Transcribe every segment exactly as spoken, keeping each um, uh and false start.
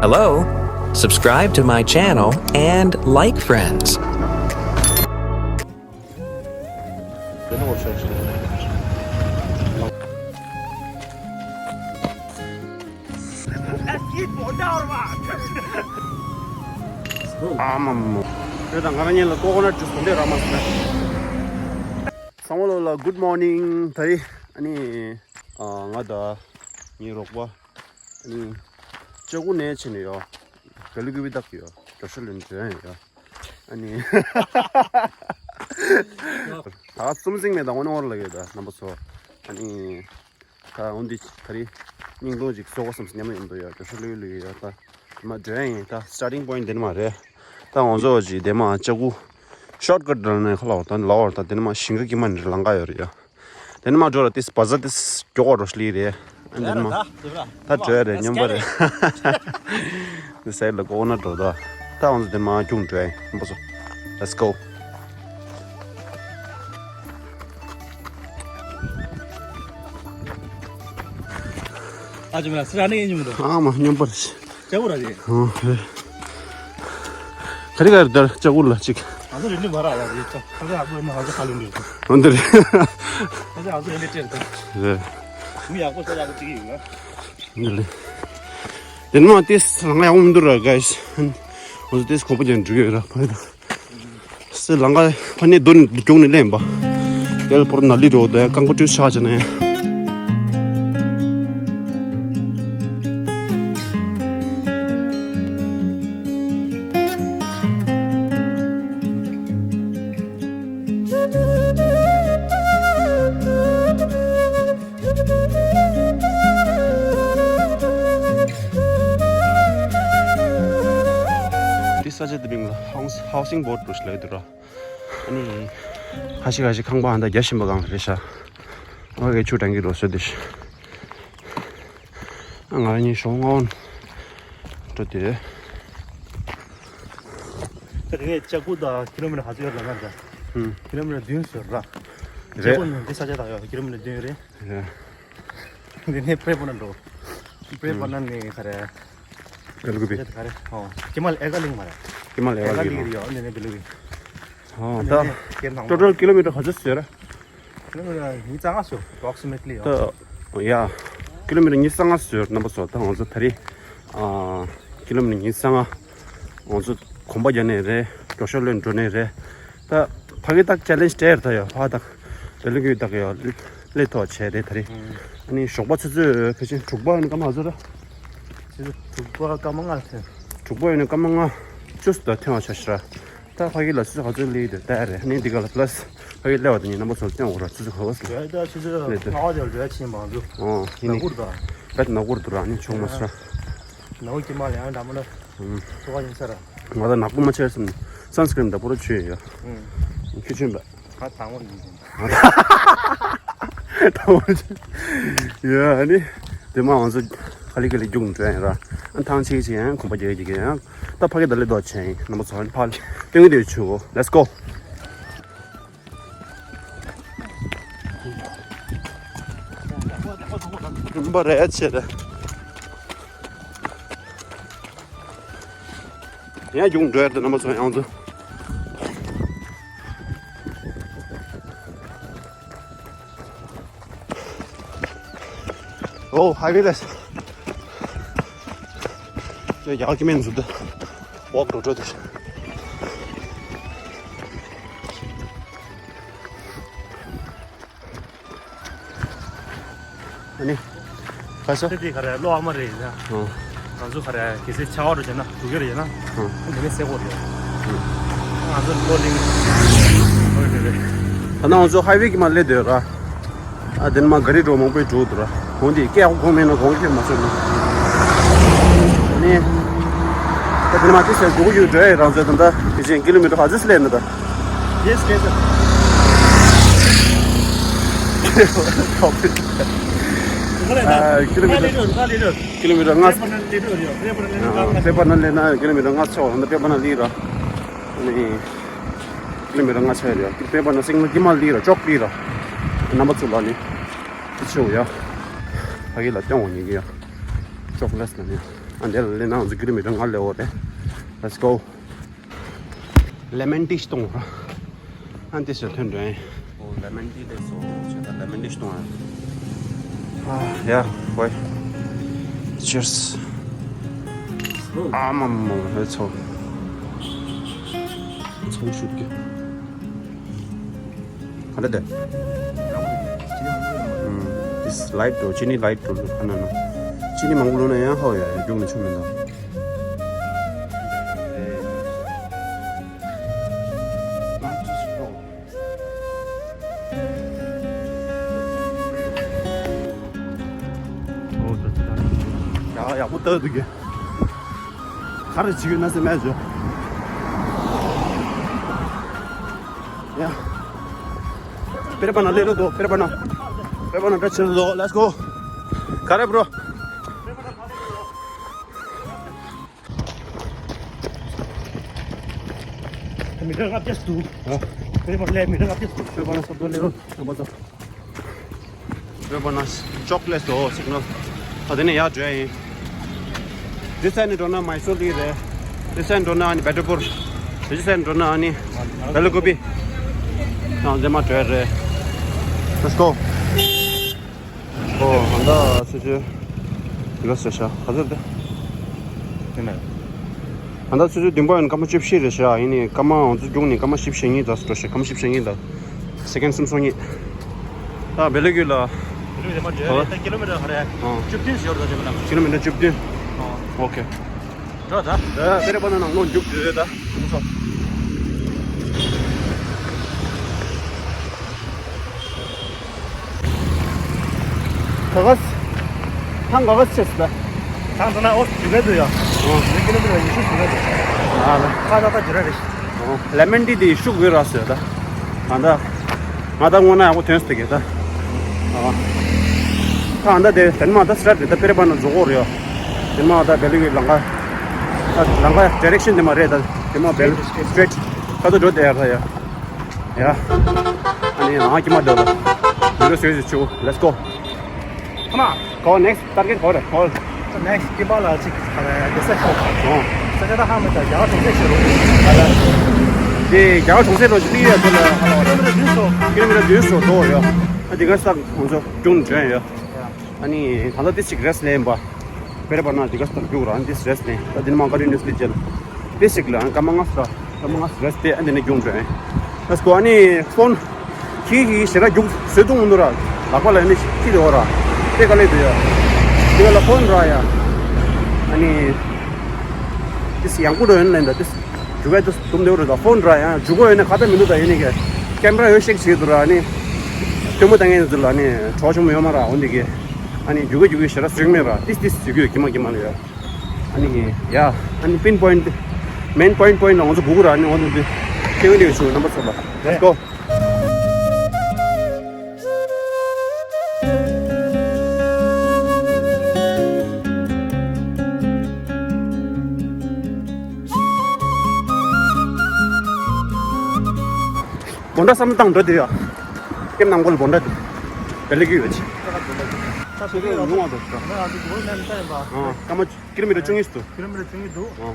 Hello? Subscribe to my channel and like friends. ཨ་མ་མ། དེ་དང་ང་རང་ཉིད་ལ་ཀོ་ཀོ་ནཊ་ཇུས་དེ་འདྲ་རག་མ་སོང་ན། ཚང་མ་ལོ་ལ་གུད་མོར་ནིང་། ད་རེས་ཨ་ནི་ཨ་ང་དང་ངའི་རོགས་པ་ཨ་ནི་ལྕགས་ཀུ་ནས་ཕྱིན་ནས་ཡོད། བེ་ལི་ཀུ་པི་བཏགས་ཡོད། རྒྱ་ཤོ་ལེན་འདྲ་ཡོད། ཨ་ནི། ད་གསུམ་སེང་མེད་དང་འོ་ན་འོར་ལ་ཡོད་ད་རྣམ་པ་ཚོ། ཨ་ནི། ད་འོན་ཏེ་ད་རེས་སྙིང་སྟོང་ཅིག་བཟོ་དགོས་བསམ་སྙམ་ཡོང་འདུག་ཡ། རྒྱ་ཤོ་ལུས་ལུས་ཡ། ད་མ་འགྲོ་ཡ་ཡིན། ད་སི་ཊར་ཊིང་པོ་ཡིན་དེ་ནི་མ་རེད། ད་ང་ཚོ་ཅིག་དེ་མ་ལྕགས་ཀུ་ཤོར་ཊི་ཀཊ་འདྲ་ནས་ཁ་ལ་བར་ད་ལ་བར་ད་དེ་ནི་མ་ཞིང་ཁ་གི་མ་ནི་ལང་ག་ཡོད་རེད་ཡ། དེ་ནི་མ་འགྲོ་ལ་ཏིས་བ་ཟ་ཏིས་མགྱོགས་པ་འགྲོ་ཤི་ལི་རེད། ཨ་དེ་ནི་མ་ད་འགྲོ་ཡ་རེད། སྙོམས་པ་རེད། འདི་སའི་ལ་ཀོ་ན་འགྲོ་ད། ད་ང་ཚོ་དེ་མ་ཁྱུང་འགྲོ་ཡ་ཡིན་པ་ཚོ། Let's go. ཨ་ཅེ་མ་སི་ར་ནི་ཡིན་མི་འདུག་ཨ་མ་སྙོམས་པར་ཅེ་བོ་ར་ཅེ། ཨོ་ཧེ། ག་རེ་ག་རེ་དར་ལྕགས་ཀུ་ལ་ཅིག་ང་ཚོ་རིག་ནི་མ་ར་ཡ་རེད། ཁ་ཁ་ཡག་པོ་ཡིན་ན་ང་ཚོ་ཁ་ལུང་འདུག་ཨོ་འདི་རེད། ཁ་ཁ་ཡག་པོ་ཡིན་ནི་ཅེར་ད། རེད། མི་ཡག་པོ་ས་ཡག་པོ་ཅིག་ཡིན་ན། འདི་རེད། དེ་ནི་མ་ཏིས་ང་ཡག་པོ་མི་འདུག་ར་གཱི་སི། ང་ཚོ་ཏིས་གོམ་པ་ཅན་འགྲིག་གི་ཡོད་ར་ཕ་ཡི་ད། སི་ལང་ཀ་ཕ་ནི་རྡོ་ནི་རྒྱུག་ནི་ལེན་པ། དེ་ལ་པོར་ན་ལི་རོ་དེ་རྐང་པ་བཀྲུས་ཆག་བྱས་ནས། འདི་ས་ཆ་འདི་མིང་ལ་ཧའུ་ཧའུ་སིང་བོར་ཌི་ལབ་ཀྱི་འདུག་ར། ཨ་ནི། ཁ་ཤས་ཁ་ཤས་ཁང་པ་ཨ་མདའ་རྒྱ་ཞིམ་པ་གང་རེད་ཤག་ཨ་གའི་ཆུ་འགྲང་གི་རོ་སོད་དེ་ཤག་ང་རང་གཉིས་ཞོགས་སྔ་བོ་འགྲོ་དུས། ད་དེ་ནས་ལྕགས་ཀུ་དང་ཀི་ལོ་མི་ཊར་ག་ཚོད་ཡོད་ལབ་ན་ད། ཧུམ། ཀི་ལོ་མི་ཊར་བདུན་ཟེར་ར། རེད། ལྕགས་ཀུ་ནི་འདི་ས་ཆ་དང་ཡོད་ཀི་ལོ་མི་ཊར་བདུན་རེད། རེད། འདི་ནས་པྲེ་པོ་ན་འགྲོ། པྲེ་པོ་ན་ནི་ག་རེ། བེ་ལུ་གུ་པི། ག་རེ། ཧོ། ཀི་མལ་ཨེ་ག་ལིང་མ་རེད། ཀི་མལ་ཨེ་ག་ལིང་། ཨེ་ག་ལིང་རེད་ཡོད་འདི་ནས་བེ་ལུ་གུ་པི། ཧོ་ད། ཀི་ལོ་མི་ཊར་ག་ཚོད་ཟེར་ར། ཀི་ལོ་མི་ཊར་ཉིས་རྩ་ལྔ་ཟེར་approximately ཡོད། ད། ཡ། ཀི་ལོ་མི་ཊར་ཉིས་རྩ་ལྔ་ཟེར་རྣམ་པ་ཚོ་ད་ང་ཚོ་ད་རེས། ཨ། ཀི་ལོ་མི་ཊར་ཉིས་རྩ་ལྔ། ང་ཚོ་གོམ་པ་རྒྱག་ནས་རེད། རྒྱུག་ཤར་ལོན་འགྲོ་ནས་རེད། ད་ཕ་གི་ཏག་ཅེ་ལེན་ཇི་དེར་ད་ཡོད་ཕ་ཏག་བེ་ལུ་གུ་ཏག་ཡོད་ལེ་ཐོག་བྱས་རེད་ད་རེས། ཨ་ནི་ཞོགས་པ་ཆུ་ཚོད་ཕལ་ཆེར་དྲུག་པ་ནི་སྐར་མ་ཚོད་ར། ཆུ་ཚོད་དྲུག་པ་སྐར་མ་ལྔ་ཐོན། དྲུག་པ་ཡོད་ནི་སྐར་མ་ལྔ་བཅུ་ཙམ་ཐོན་བ་ཆ་ཤི་ར། ད་ཕ་གི་ལ་ཆུ་ཚོད་ག་ཚོད་སླེབས་ཡོད་ད་རེད། ཨ་ནི་འདི་ག་ལ་པ་ལ་སི་ཕ་གི་སླེབས་པ་དེ་ཉིད་རྣམ་པ་ཚོར་སྟོན་འོ་ར་ཆུ་ཚོད་ག་བ་སོང་། ད་ཆུ་ཚོད་ལྔ་པ་དེར་འགྲོ་ཡ་ཕྱིན་པ་ང་ཚོ། ཨོ་ཡིན་ནི། ནག་པོར་ད། བད་ནག་པོར་འདུག་ར་ཨ་ནི་ཆུང་མ་ཤ། ནག་པོ་ཀྱི་མ་ལ་ཡང་འདྲ་མོ་ལ། ཨུམ། ཐོ་བ་ཡིན་ས་ར། ང་ད་ནག་པོ་མ་ཆེར་སོང་། སན་སི་ཀི་རིན་ད་པོ་ར་ཆུ་ཡོད་ཡ། ཨུམ། ཁྱི་ཆུན་པ། ང་དང་པོ་ཡིན། དང་པོ་ཡིན། ཡ་ཨ་ནི། དེ་མ་ང་ཚོ་ཁ་ལི་ཁ་ལི་རྒྱུག་འགྲོ་ཡ་ཡིན་ར། ཨ་ཐང་ཆེ་ཆེ་ཡང་གོམ་པ་རྒྱག་གི་ཡང་། ད་ཕ་གི་ད་ལེ་རྡོ་ཆེ་ཡིན་རྣམ་པ་ཚོ་ཨ་ནི་ཕ་ལི་སྟོན་གི་དེ་ཆུ་བོ། Let's go. རིམ་པ་རེད་ཆེ་རེད། ཡང་རྒྱུག་འགྲོ་ཡ་དེ་རྣམ་པ་ཚོ་ཡང་ཚོ། ཨོ་ཧའི་ཝེ་རེད། ཡ་ཡག་གི་མེད་འཛུལ་ཏེ། ཝོག་འགྲོ་འགྲོ་དེ། ཨ་ནི། ཁ་ཤོ། ཁྱེད་དེ་ག་རེ་གློག་ཨ་མ་རེད་ཡིན་ན། ཨོ། ང་ཚོ་ག་རེ་གལ་སྲིད་ཆར་པ་རུ་བྱས་ན་དུག་ཀྱི་རེད་ཡིན་ན། ཨོ། འདི་ནས་སེ་གོ་རེད། ང་ཚོ་གློག་ལིང་། ཨོ་རེད་རེད། ད་ནང་ང་ཚོ་ཧའི་ཝེ་གི་མ་སླེབས་འདོད་ར། ཨ་དེ་ནས་མ་ག་རི་འགྲོ་མང་པོས་འགྲོ་འདུག་ར། གོང་དེ་སྐད་ཡག་པོ་གོ་མེད་ན་གོང་སྐད་མ་ཤོར་ན། ཨ་ནི། ད་དེ་ནས་མ་དེ་སེ་གོ་གོ་ཡུལ་འགྲོ་ཡ་རང་ཚོའི་ད་ལྟ་དེ་བཞིན་ཀི་ལོ་མི་ཊར་ག་ཚོད་སླེབས་ན་ད། Yes, yes, sir. ཨ་ཀི་ལོ་མི་ཊར། ཀི་ལོ་མི་ཊར་ལྔ། པེ་པར་ན་སླེབས་ན་ཀི་ལོ་མི་ཊར་ལྔ་ཆགས་འོང་ད་པེ་པར་ན་སླེབས་ན་ཀི་ལོ་མི་ཊར་ལྔ་ཆགས་འོང་ད་པེ་པར་ན་སླེབས་ར། ཨ་ནི། ཀི་ལོ་མི་ཊར་ལྔ་ཆགས་རེད་ཡ། པེ་པར་ན་སེང་ལ་ཀི་མ་སླེབས་ར་ཅོག་སླེབས་ར། རྣམ་པ་ཚོ་ལ་ནི། དེ་ཆེའོ་ཡ། ཕ་གི་ལ་སྟོན་འོང་ཉིན་གི་ཡ། ཅོག་ལེ་སི་ལ་ནི། འདི་ལ་སླེབས་ན་ང་ཚོ་ཀི་ལོ་མི་ཊར་ལྔ་སླེབས་ཡོད་རེད། Let's go. ལེ་མོན་ཊི་གཏོང་ར། ཨ་འདི་ཟེར་ཐོན་འགྲོ་ཡིན། ཨོ་ལེ་མོན་ཊི་ལས་སོ་ཆེ་ད་ལེ་མོན་ཊི་གཏོང་ཡ། ཨ་ཡ་ཝེ། Cheers. ཨ་མ་མ་ཧེ་ཚོ། ཚོང་ཤུགས་ཀྱི། ག་འདྲ་དེ། ཨུམ། This light དོ་ཅི་ནི་ལའིཊ་དོ་ཁ་ན་ན། ཅི་ནི་མང་པོ་བླུགས་ན་ཡང་ཧོ་ཡ་ཡ་རྒྱུག་ནི་ཆོ་མི་འདུག་ཡག་ཡག་པོ་ལྟ་འདུག་གི། ག་རེ་བྱེད་ཀྱི་ན་སེམས་མེད་བྱོས། ཡ། པེ་རེ་པ་ན་ལེ་རོ་དོ། པེ་རེ་པ་ན། པེ་རེ་པ་ན་ད་ཆེ་རོ་དོ། Let's go. ག་རེ་བྲོ། མི་ཊར་ལྔ་བརྒྱ་འདུག་ཨ། པེ་རེ་པ་ལས་མི་ཊར་ལྔ་བརྒྱ་འདུག་པེ་རེ་པ་ན་སོབ་དོ་ལེ་རོ། སོབ་དོ། རེད་པ་ན་ཅོག་ལེ་སོ་སིག་ནལ། ད་དེ་ནས་ཡར་འགྲོ་ཡ་ཡིན། འདི་སའི་ནས་འགྲོ་ན་མའི་སོར་ལི་རེད། འདི་སའི་ནས་འགྲོ་ན་ཨ་ནི་བེ་ཏྲ་པུར། འདི་སའི་ནས་འགྲོ་ན་ཨ་ནི་བེ་ལ་ཀུ་པི། ཡང་འདི་མ་འགྲོ་ཡ་རེད། Let's go. ཨོ་ཧན་ད་སུ་ཅི། འདི་ག་ཟེར་ཤག་ག་ཚོད་དེ། དེ་ནས། ད་ལྟ་ཆུ་ཚོད་བདུན་པ་ཡིན། སྐར་མ་བཅུ་བཞི་རེད་ཤག་ཡིན་ནའི་སྐར་མ་ང་ཚོ་རྒྱུགས་ནས་སྐར་མ་བཞི་བཅུ་ཞེ་གཉིས་ཙམ་འགྲོ་ཤག་སྐར་མ་བཞི་བཅུ་ཞེ་གཉིས་དང་སེ་ཀན་སུམ་སོ་གཉིས། ད་བེ་ལ་ཀུ་ལ། བེ་ལ་ཀུ་ལ་མ་འདྲ་ད་ཀི་ལོ་མི་ཊར་ག་རེ། ཨ། བཅུ་བདུན་ཞིག་ཡོད་རེད་ད་ཅི་མ་ན། ཀི་ལོ་མི་ཊར་བཅུ་བདུན། ཨ། ཨོ་ཁེ། འགྲོ་ད། ད་པེ་རེ་པ་ན་ནང་ལོགས་རྒྱུགས་འགྲོ་ད། ག་ག་ས། ཐང་ག་ག་ས་ཆེ་སི་ད། ཐང་ད་ན་ཨོ་ཇུ་ག་དུ་ཡ། ཨོ། ནི་ཀི་ལོ་མི་ཊར་ཉི་ཤུ་ཇུ་ག་དུ། ཨ་ལ། ཁ་ད་ད་ཇུ་ར་རེ། ཨོ། ལེ་མོན་ཊི་དེ་ཤུགས་ཡོད་ར་སོ་ད། ང་ད། ང་ད་ངོ་ན་ཡག་པོ་ཐོན་སྟེ་གེ་ད། ཨ། ད་ང་ད་དེ་དེ་ནས་མ་ད་སི་ཊར་ཊི་དེ་ད་པེ་རེ་པ་ན་རྫོགས་ཀྱི་ཡོད་རེད་ཡ། དེ་ནས་མ་ད་བེ་ལ་ཀུ་ལ་ལམ་ཁ། ད་ལམ་ཁ་ཌི་རེག་ཤན་དེ་མ་རེད་ད། དེ་མ་བེ་ལ་སི་ཊེ་རེ་ཊི་ཁ་ཐུག་འགྲོ་བསྡད་ཡ་ད་ཡ། ཡ། ཨ་ནི་ང་ཀྱི་མ་འདོད་ལ། ཡུ་རོ་སུ་ཆུ། Let's go. Come on. Go next. Target go there. Go. Next ཀི་པ་ལ་ཅིག་ག་རེ་དེ་ས་ཤོག་ཨོ། ས་ཆ་ད་ཧ་མི་ད་རྒྱ་གར་གྲོང་གསེབ་ཤོད་རོགས། དེ་རྒྱ་གར་གྲོང་གསེབ་རོ་ཅིག་ཡོད་དེ་ལ་ཧ་ལ་བ་རེད། ཀི་ལོ་མི་ཊར་བདུན་སོ་དོ་ཡོད། ཨ་དེ་ག་ས་ང་ཚོ་རྒྱུགས་འགྲོ་ཡོད། ཨ་ནི་ད་ལྟ་དེ་ཅིག་རེ་སི་ལེན་པ། པེ་རེ་པ་ན་དེ་ག་ས་རྒྱུགས་ར་ཨ་ནི་དེ་རེ་སི་ལེན། ད་དེ་ནས་མ་ཀ་ཊི་ནི་སི་ལི་ཅན། དེ་ཞིག་ལ་སྐར་མ་ལྔ་ཙམ། སྐར་མ་ལྔ་ཙམ་རེ་སི་བྱས་ཨ་འདི་ནས་རྒྱུགས་འགྲོ་ཡིན། ལེ་ཊི་སི་གོ། ཨ་ནི་ཕོན། ཁྱི་ཁྱི་ཞེ་དྲག་རྒྱུགས་བཟོས་འདུག་འདུག་ར། ལག་པ་ལ་ནི་ཁྱི་དེ་འོ་ར། དེ་ག་ལེ་འདུག་ཡ། དེ་ག་ལ་ཕོན་ར་ཡ། ཨ་ནི། དེ་ཡང་ཀུ་རོ་ཡོན་ལེན་ད་དེ། རྒྱུག་ག་དེ་དུམ་དེ་འོ་ར་ད་ཕོན་ར་ཡ། རྒྱུག་གོ་ཡོད་ན་ཁ་ཏ་མི་འདུག་ད་ཡིན་ནི་ག་ཀེམ་ར་ཡོད་ཤེག་བྱེད་འདུག་ར་ཨ་ནི། སྟོན་མོ་བཏང་ངེས་འདུག་ལ་ཨ་ནི་གྲོགས་ཆུང་མོ་ཡོད་མ་ར་འོ་འདི་གི། ཨ་ནི་རྒྱུག་ག་རྒྱུག་ག་ཞེ་དྲག་བཟོས་མེད་ར་ཏིས་ཏིས་བཟོས་གི་ཡོད་ཀྱི་མ་ཀྱི་མ་ལ་ཡ། ཨ་ནི་ཡ། ཨ་ནི་པིན་པོའིན་ཊི། མེན་པོའིན་ཊི་པོའིན་ཊི་ལ་ང་ཚོ་སྒུག་ར་ཨ་ནི་ང་ཚོ་འདི། ཁྱེད་ཀྱི་ལས་ཡོད་ཆུ་རྣམ་པ་ཚོ་ལ། Let's go. བོན་ཌ་བསམ་བློ་བཏང་འགྲོ་དེ་ཡ། ཀེམ་ནང་སྒོ་ལ་བོན་ཌ་དེ། བེ་ལེ་ཀི་ཡོད་ཆེ། ད་སུ་རེ་ཡོང་བ་འགྲོ་ད། ང་ཚོ་སྒོ་ནས་ལྟ་ཡིན་པ། ཨ། སྐར་མ་ཀི་ལོ་མི་ཊར་བཅུ་གཉིས་སུ། ཀི་ལོ་མི་ཊར་བཅུ་གཉིས་འདུག་ཨ།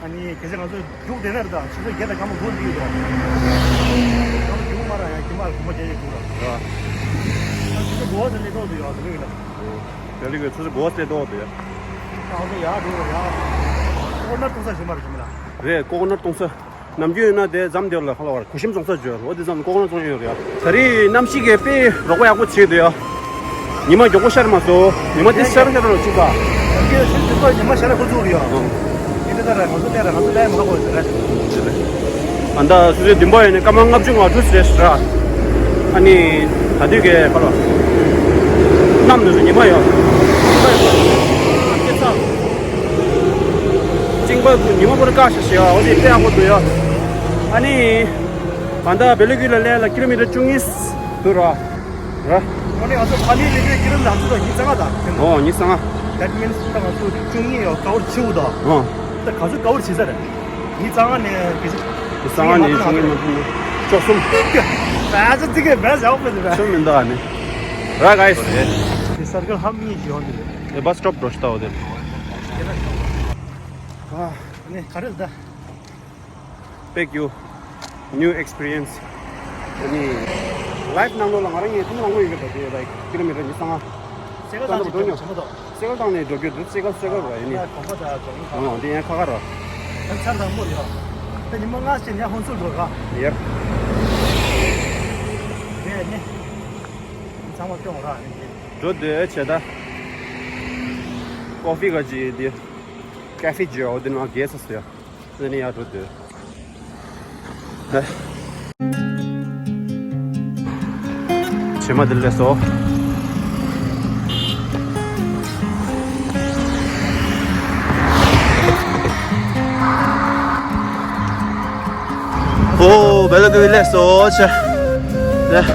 ཨ་ནི་གལ་སྲིད་ང་ཚོ་རྒྱུགས་བསྡད་ན་རེད་ད་ཆུ་ཚོད་བརྒྱད་དང་སྐར་མ་དགུ་འདུག་ད། ང་ཚོ་རྒྱུགས་མ་ར་ཡ་ཀི་མ་ལ་གོམ་པ་རྒྱག་ཡོད་འདུག་ད། ཨ། ང་ཆུ་ཚོད་དགུ་པ་ཚོད་ལས་ཏོག་འདུག་ཡ་དེ་ལོས་ཡིན་ད། དེ་ལོས་ཆུ་ཚོད་དགུ་པ་ཚོད་ལས་ཏོག་འདུག་ཡ། ང་ཚོ་ཡར་འགྲོ་ཡ། ཀོ་ཀོ་ནཊ་གཏོང་ས་ཞིག་མ་རེད་ཞིག་མ་ལ། རེད་ཀོ་ཀོ་ནཊ་གཏོང་ས། ནམ་རྒྱུན་ཡོད་ན་དེ་འཛམ་བདེ་བ་ལ་ཁ་ལ་བར་གོ་ཤེམ་བཙོང་ས་བརྗོད་འོ་དེ་འཛམ་ལ་ཀོ་ཀོ་ནཊ་བཙོང་ཡོད་རེད་ཡ། ད་རེས་གནམ་གཤིས་ཀྱི་དཔེ་རོགས་པ་ཡག་པོ་བྱེད་འདུག་ཡ། ཉི་མ་མགྱོགས་པོ་ཤར་མ་སོང་། ཉི་མ་དེ་ཤར་ཤར་རོ་གཅིག་པ། ཉི་མ་ཤར་ཁོ་ཚུགས་རེད་ཡ། ཨང་། དེ་ད་ར་ང་ཚོ་ལས་ར་ང་ཚོ་ལས་མ་ཁོ་ཟེར་ར། ཨ་ད་སུ་ཚོད་བདུན་པ་ཡོད་ནས་སྐར་མ་ལྔ་བཅུ་ང་དྲུག་ཟེར་ར། ཨ་ནི་ད་དུས་ཀྱི་ཁ་ལ་གནམ་ནས་ཉི་མ་ཡོད། ཉི་མ་ཡོད། སྐྱེ་ཚ། གཅིན་པ་ཉི་མ་པོ་ར་བཀག་ཤ་ཤ་འོ་དེ་དཔེ་ཡག་པོ་འདུག་ཡ། ཨ་ནི། ད་ལྟ་བེ་ལེ་ཀུ་ལ་ལས་ལ་ཀི་ལོ་མི་ཊར་བཅུ་གཉིས་འདུག་ར། ར། ཨ་ནི་ང་ཚོ་ཕ་ནི་ལས་ཀི་ལོ་མི་ཊར་ལ་ཚོད་ཉི་ཤུ་རྩ་ལྔ་དང་། ཨོ་ཉི་ཤུ་རྩ་ལྔ། That means ད་ང་ཚོ་བཅུ་གཉིས་ཡོད་ཀ་བར་བྱེད་འདུག་ཨོ། ད་ག་ཚོད་ཀ་བར་བྱེད་ས་རེད། ཉི་ཤུ་རྩ་ལྔ་ནས་གི་ཅི། ཉི་ཤུ་རྩ་ལྔ་ནས་བཅུ་གཉིས་མ་ཐུབ་ན་བཅུ་གསུམ། ད་ཚོད་དེ་གའི་བས་ཡག་པོ་རེད། ཚོད་མི་འདུག་ཨ་ནི། ར་ག་ཡིས། དེ་སར་ཀལ་ཧམ་གཉིས་ཀྱི་ཡོང་དེ་རེད། ཨེ་བ་སི་སི་ཊོབ་འགྲོ་ཤི་ཏའོ་དེ། ཨ་ནི་ག་རེ་ད། Thank you. New experience. ཨ་ནི་life ནང་ལོགས་ལ་ང་རང་ངས་ཐུན་མོང་མ་ཡོད་པ་དེ་like kilometer ཉི་ཤུ་རྩ་ལྔ། སེ་གལ་བཏང་ནས་འགྲོ་ཆོག་ཆེན་པོ་འདུག་སེ་གལ་བཏང་ནས་འགྲོ་རྒྱུ་འདུག་སེ་གལ་སེ་གལ་ར་ཡིན་ནི། ཨ་གོམ་པ་དང་གྲོང་ཁ། ཨོ་འདི་ཡང་ཁ་ཁ་ར། ད་ཆར་དང་པོ་ཡོད། ད་ཉི་མ་ལྔ་ཕྱིན་ཡང་ཧོན་སུར་འགྲོ་ར། ཡེབ། རེད་ནི། ཚང་མ་སྐྱོང་ར་ནི། འགྲོ་འདོད་བྱས་ད། ཀོ་ཕི་ག་ཅི་འདི། ཀ་ཕི་ཇོ་འདི་ནང་རྒྱལ་ས་སུ་ཡ། འདི་ནི་ཡ་འགྲོ་འདོད། བྱེ་མ་དེ་ལས་སོ། ཨོ་བེ་ལ་ཀུ་ལས་སོ་ཆེ། ཧ་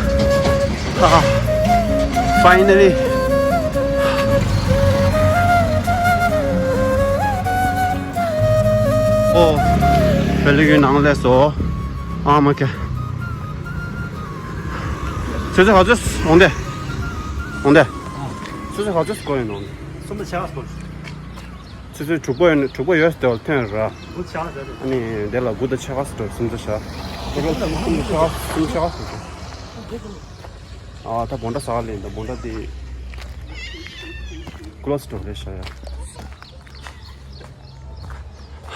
ཧ། Finally. ཨོ། བེ་ལི་གི་ནང་ལས་སོ། ཨ་མ་ཁེ། ཚེ་ཚེ་ག་ཚོད་འོང་དེ། འོང་དེ། ཚེ་ཚེ་ག་ཚོད་སྐོར་ཡིན་ནོ། སུམ་ཅུ་ཆ་སྐོར། ཚེ་ཚེ་དྲུག་པ་ཡོད་ནི་དྲུག་པ་ཡོད་སྟེ་ཐོན་ར། དགུ་ཆ་རེད། ཨ་ནི་དེ་ལ་དགུ་དང་ཕྱེད་ཀ་སུམ་ཅུ་ཆ། དེ་ལ་སུམ་ཅུ་ཆ་སུམ་ཅུ་ཆ་སུམ་ཅུ། ཨ་ད་བོན་ད་ས་ལེན་ད་བོན་ད་དེ། ཀློ་སི་ཏོབ་རེད་ཤག་ཡ།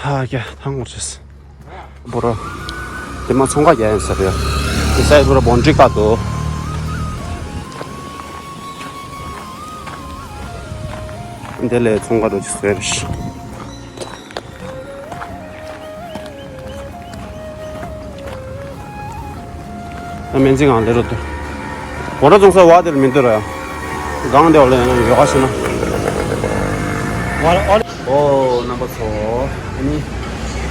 ཧ་ཀྱ་ཐང་ངོར་ཆེས། བོ་ར། དེ་མ་ཚོང་ཁ་རྒྱག་ཡིན་ས་རེད། དེ་སའི་བོ་ར་བོན་ཌི་ཀ་དོ། དེ་ལས་ཚོང་ཁ་རོ་ཅི་ཟེར། ཨ་མེན་ཅིག་གང་ལེ་རོ་ཏོ། གོ་ར་ཙོང་ས་བ་དེ་ལ་མི་འདུག་ར། གང་དེ་བ་ལ་ཡོ་ག་ཤི་ན། ཨོ་རྣམ་པ་ཚོ། ཨ་ནི།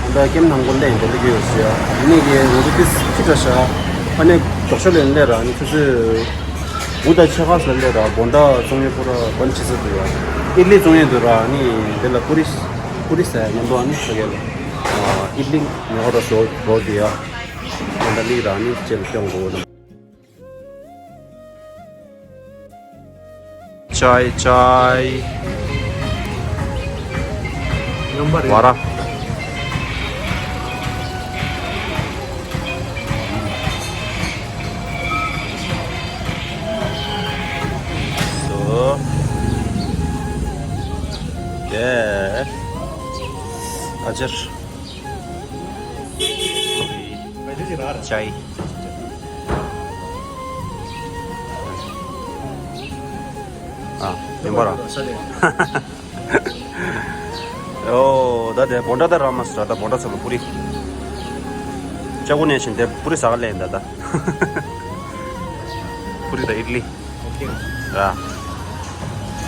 ཨ་ད་ཀེམ་ནང་གོ་ལེ་འདི་ལ་གི་ཡོད་ཤི་ཡ། ཨ་ནི་གི་རུ་ཏི་སི་ཁི་ཏྲ་ཤ། ཨ་ནི་དོག་ཤ་ལེ་ལེ་ར་ཨ་ནི་ཚུ་ཚུ། དགུ་དང་ཕྱེད་ཀ་ཟེར་ལེ་ར་བོན་ད་བཙོང་ཡས་པོ་ར་བོན་ཆི་ཟེར་དུ་ཡ། ཨིད་ལི་བཙོང་ཡས་དུ་ར་ཨ་ནི་དེ་ལ་པུ་རི་པུ་རི་ཟེར་ཉམས་པོ་ཨ་ནི་ཟེར་གས་ལ། ཨིད་ལི་ཉོ་ག་ར་ཟོ་རོ་དེ་ཡ། བོན་ད་ལི་ར་ཨ་ནི་ཅེ་ལ་སྐྱོང་གོ་ན། ཅའི་ཅའི། ཉམས་པ་རེད། བ་ར། སོ། ཡེ། ཨ་ཅར། ཅའི། ཨ། ཉམས་པ་ར། ཨོ། ད་དེ་བོན་ད་ད་ར་མ་སི་ར་ད་བོན་ད་ཚ་ལོ་པུ་རི། ཅ་གུ་ནས་བཞིན་དེ་པུ་རི་ཟ་ག་ལེན་ད་ད། པུ་རི་ད་ཨིད་ལི། ར།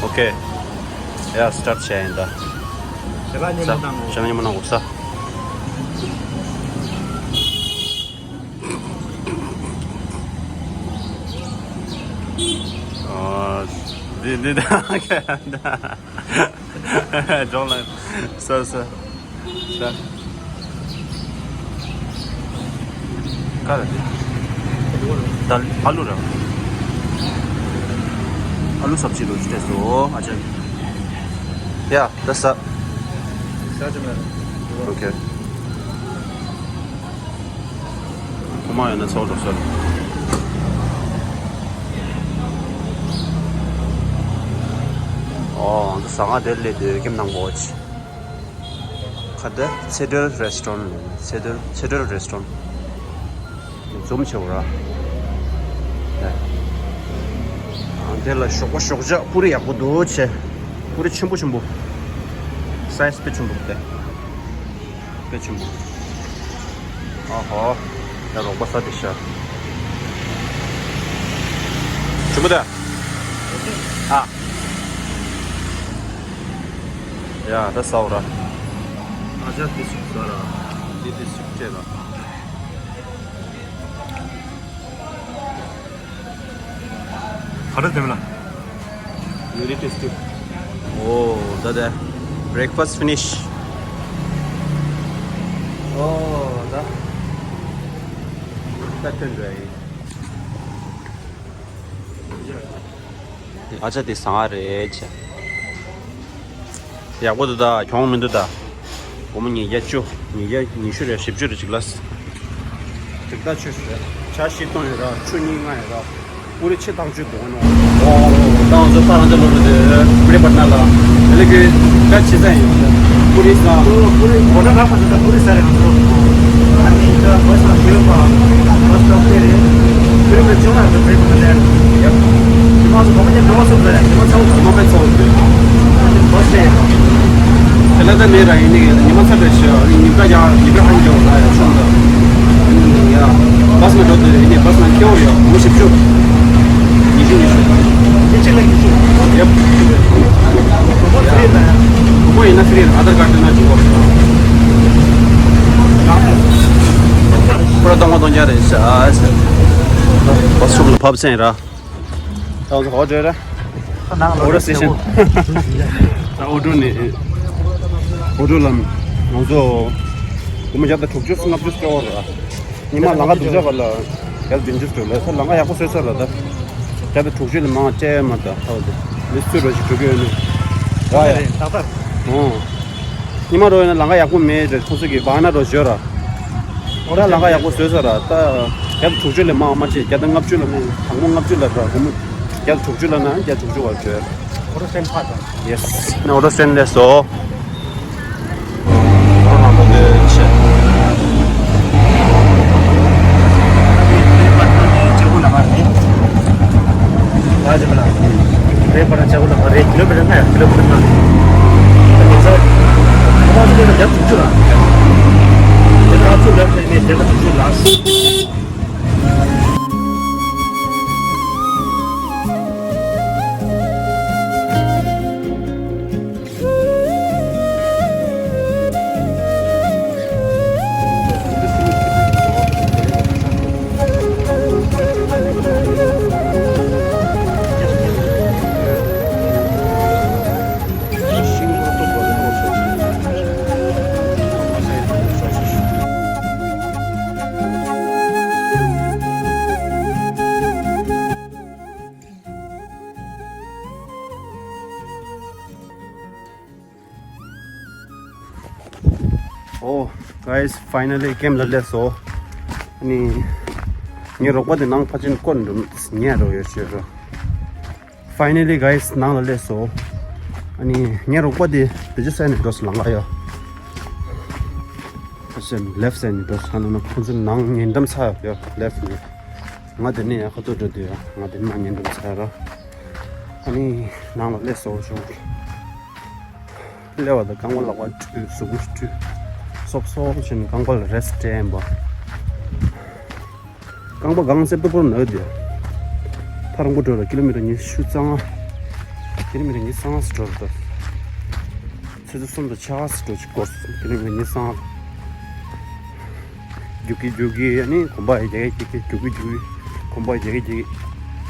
ཨོ་ཀེ། ཡ་སི་ཊར་ཊི་བྱས་ཡིན་ད། ཞལ་ལག་མཉེས་པོ་གནང་གོ། ཞལ་ལག་མཉེས་པོ་གནང་གོ་ས། ཨ། འདི་འདི་ད་ཁ་ད། ཇོང་ལ། ས་ས། ས། ག་རེ་རེད། ད་ཨ་ལུ་ར། ཨ་ལུ་སབ་ཇི་རོ་ཅི་ཏེ་སོ་ཨ་ཅན། ཡ་ད་ས། ས་ཅན་མ། ཨོ་ཁེ། ཁོ་མ་ཡོད་ན་ཚོགས་འགྲོ་སོང་། ཨོ་ཟ་ང་དེར་ལས་དོད་ཀེམ་ནང་གོ་ཆི། ཁ་ད་ཚེ་སྒྲོལ་རེ་སི་ཊོ་རན་ལས་ཚེ་སྒྲོལ་ཚེ་སྒྲོལ་རེ་སི་ཊོ་རན། འཛོམས་ཆེ་བ་ར། ཨ་དེ་ལ་ཞོགས་པ་ཞོགས་ཇ་པུ་རི་ཡག་པོ་འདུག་ཆེ། པུ་རི་ཆེན་པོ་ཆེན་པོ། སའི་ཛི་དཔེ་ཆེན་པོ་དེ། དཔེ་ཆེན་པོ། ཨ་ཧོ། ཡ་རོགས་པ་ས་དེ་ཤ། ཆེན་པོ་དེ། ཨ། ཡ་ད་ས་འོ་ར། ཨ་ཅག་དེ་ཞིག་ཟ་ར། དེ་དེ་ཞིག་སྤྲད་ར། ག་རེ་དེ་མིན་ལ། Very tasty. Oh, the, the breakfast finish. Oh, the. Cut and dry. ཨ་ཅག་དེ་ཟ་ང་རེད་ཆ། ཡག་པོ་འདུག་ད། གྱོང་མི་འདུག་ད། སྒོར་མོ་ཉིས་བརྒྱ་བཅུ། ཉིས་བརྒྱ་ཉི་ཤུ་རེད། བཞི་བཅུ་རེད་ཅིག་ལ། དྲུག་ད་ཆོས་ཤིག་རེད། ཆ་བཞི་སྟོང་ཡོད་ར། ཆུ་གཉིས་ལྔ་ཡོད་ར། པུ་རི་ཕྱེད་དང་ཅུ་འདུག་ནོ། ཨོ། ད་ང་ཚོ་ཕ་རང་ཚོ་ལོ་རེ་དེ་པུ་རི་པ་ཊ་ན་ལ་དེ་ལས་ཀྱི་ད་ཆི་ཟ་ཡིན། པུ་རི་ཟ། པུ་རི་གོ་ད་ར་ཕ་ཚོ་ད་པུ་རི་ཟ་རེད་ང་ཚོ། ཨ་ནི་ད་བ་སི་ན་ཤི་ཡོད་པ། བ་སི་སྟོབ་དེ་རེད། པུ་རི་པ་ཅོ་ང་ཚོ་པུ་རི་པ་ན་ལེ། ཡ། ཉི་མ་ཚོ་གོ་མ་ཉེ་འགྲོ་བ་སོང་ཟ་རེད། ཉི་མ་ཚ་བོ་ཚ་བོ་པེ་ཚ་བོ་དེ། ཨ་ནི་བ་སི་དེ། དེ་ལ་ད་མེད་ར་ཡིན་ནི་ཉི་མ་ཚ་བའི་ཞོ་ཉི་མ་ཡ་ཉི་མ་ཧང་ཀྱོ་ལ་ཡ་ཤོང་ད། ཡ། བ་སི་ན་འགྲོ་དེ་ཡིན་ནི་བ་སི་ན་ཁྱེའོ་ཡོ་མུ་བཞི་བཅུ། ཉི་ཤུ་ཉི་ཤུ། ཉི་ཤུ་ལ་ཉི་ཤུ། ཡེབ། གོ་ཡིན་ན་ཧྥི་རི་ཨ་དར་ཀར་དེ་ན་ཅིག་གོ། ཁོ་ར་སྟོང་པ་སྟོང་རྒྱ་རེད་ཤ། བ་སི་ཤོབ་ལ་ཕབ་སེང་ར། ད་ཧོ་ཏྲེ་ར། ནང་ལ་ཨོ་ཏོ་སི་ཊེ་ཤན། ད་ཨོ་ཏོ་ནི། ཨོ་ཏོ་ལམ། ང་ཚོ། སྒོར་མོ་བརྒྱ་དང་དྲུག་ཅུ་ལྔ་བཅུ་སྤྲད་པ་ར། ཉི་མ་ལང་ཀ་སྡུག་ཅག་པ་ལ། བརྒྱ་དང་བདུན་ཅུ་སྤྲད་ལ་ས་ལང་ཀ་ཡག་པོ་བཟོས་ཚར་ལ་ད། བརྒྱ་དང་དྲུག་ཅུ་ལས་མང་སྤྲད་མ་ད་ཧ་ལ་ད། མི་སུ་རོ་ཞིག་འགྲོ་གི་ཡོད་ནི། ར་ཡ། ད་ད། ཨོ། ཉི་མ་རོ་ཡོད་ན་ལང་ཀ་ཡག་པོ་མེད་རེད། ཁོང་ཚོ་གི་བ་ན་རོ་བཞོ་ར། ད་ལང་ཀ་ཡག་པོ་བཟོས་ས་ར་ད། བརྒྱ་དང་དྲུག་ཅུ་ལས་མང་མ་བྱེད། བརྒྱ་དང་ལྔ་བཅུ་ལ་མེད། དང་པོ་ལྔ་བཅུ་ལ་ར་སྒོར་མོ། བརྒྱ་དང་དྲུག་ཅུ་ལ་ན་བརྒྱ་དྲུག་ཅུ་བར་བྱོས། ཨོ་ཏོ་སི་ཊེ་ཤན་ཕ་ད། ཡེ་སི། ན་ཨོ་ཏོ་སི་ཊེ་ཤན་ལས་སོ། Oh, guys, finally ཀེམ་ལ་སླེབས་སོང་། ཨ་ནི། ངའི་རོགས་པ་དེ་ནང་ཕར་ཕྱིན་སྐོར་འགྲོ་ཉལ་རོགས་ཡོད་ཞུས་རོགས། Finally, guys, ནང་ལ་སླེབས་སོང་། ཨ་ནི། ངའི་རོགས་པ་དེ་བེད་སྤྱོད་ས་ནས་འགྲོ་སོང་ལང་ཀ་ཡ། ཕར་ཕྱིན་left side ནས་འགྲོ་སོང་། ཨ་ནི་ཁོང་ཚོ་ནང་ཉེ་འགྲམ་ཚ་ཡོད་left ནས། ང་དེ་ནས་ཡ་ཁ་ཐུག་འགྲོ་དུས་ཡ་ང་དེ་ནས་ཉེ་འགྲམ་ཚ་ཡ་ར། ཨ་ནི། ནང་ལ་སླེབས་སོང་ཞུ། སླེབས་པ་དང་རྐང་པ་ལག་པ་བཀྲུས། གཟུགས་པོ་བཀྲུས། སོབ་སོབ་བྱས་ནས་རྐང་པ་ལ་རེ་སི་ཊི་སྤྲད་ཡིན་པ། རྐང་པ་གང་སེབ་ཏུ་པོར་ནག་དེ། ཐ་རང་པོ་འགྲོ་ལ་ཀི་ལོ་མི་ཊར་ཉི་ཤུ་རྩ་ལྔ། ཀི་ལོ་མི་ཊར་ཉི་ཤུ་རྩ་ལྔ་ཙམ་འགྲོ་རེད་ད། ཆུ་ཚོད་གསུམ་དང་ཕྱེད་ཀ་ཙམ་འགྲོ་ཅིག་འགོར་སོང་། ཀི་ལོ་མི་ཊར་ཉི་ཤུ་རྩ་ལྔ། རྒྱུག་གི་རྒྱུག་གི་ཨ་ནི་གོམ་པ་རྒྱག་གི་རྒྱག་གི་རྒྱུག་གི་རྒྱུག་གི་གོམ་པ་རྒྱག་གི་རྒྱག་གི་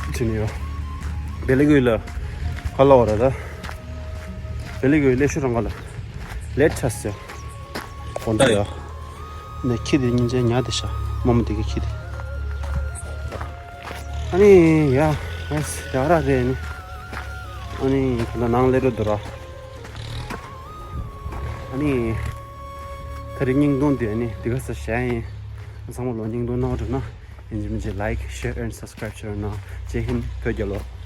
བྱས་ནས་ཡོད། བེ་ལི་གུ་ལ་ག་ལ་བ་ར་ད། བེ་ལི་གུ་ལས་ཤུ་རང་ག་ལ་ལེ་ཊ་སི་ཡ། གོང་ད་ཡ། ནས་ཁྱི་དེ་སྙིང་རྗེ་ཉག་དེ་ཤ་རྨོ་མོ་དེ་གི་ཁྱི་དེ། ཨ་ནི་ཡ། ཡག་ར་རེད་ནི། ཨ་ནི་ད་ནང་སླེབས་འགྲོ་འདུག་ར། ཨ་ནི། ད་རེས་བརྙན་ཐུང་འདི་ཨ་ནི་འདི་ག་ས་བཞག་ཡིན། ཚང་མ་ལོ་བརྙན་ཐུང་གནང་བ་འགྲོ་ན། ཡིན་གཅིག་མིན་གཅིག་like, share and subscribe བྱེད་རོགས་གནང་། ཇེ་ཧིན། བོད་རྒྱལ་ལོ།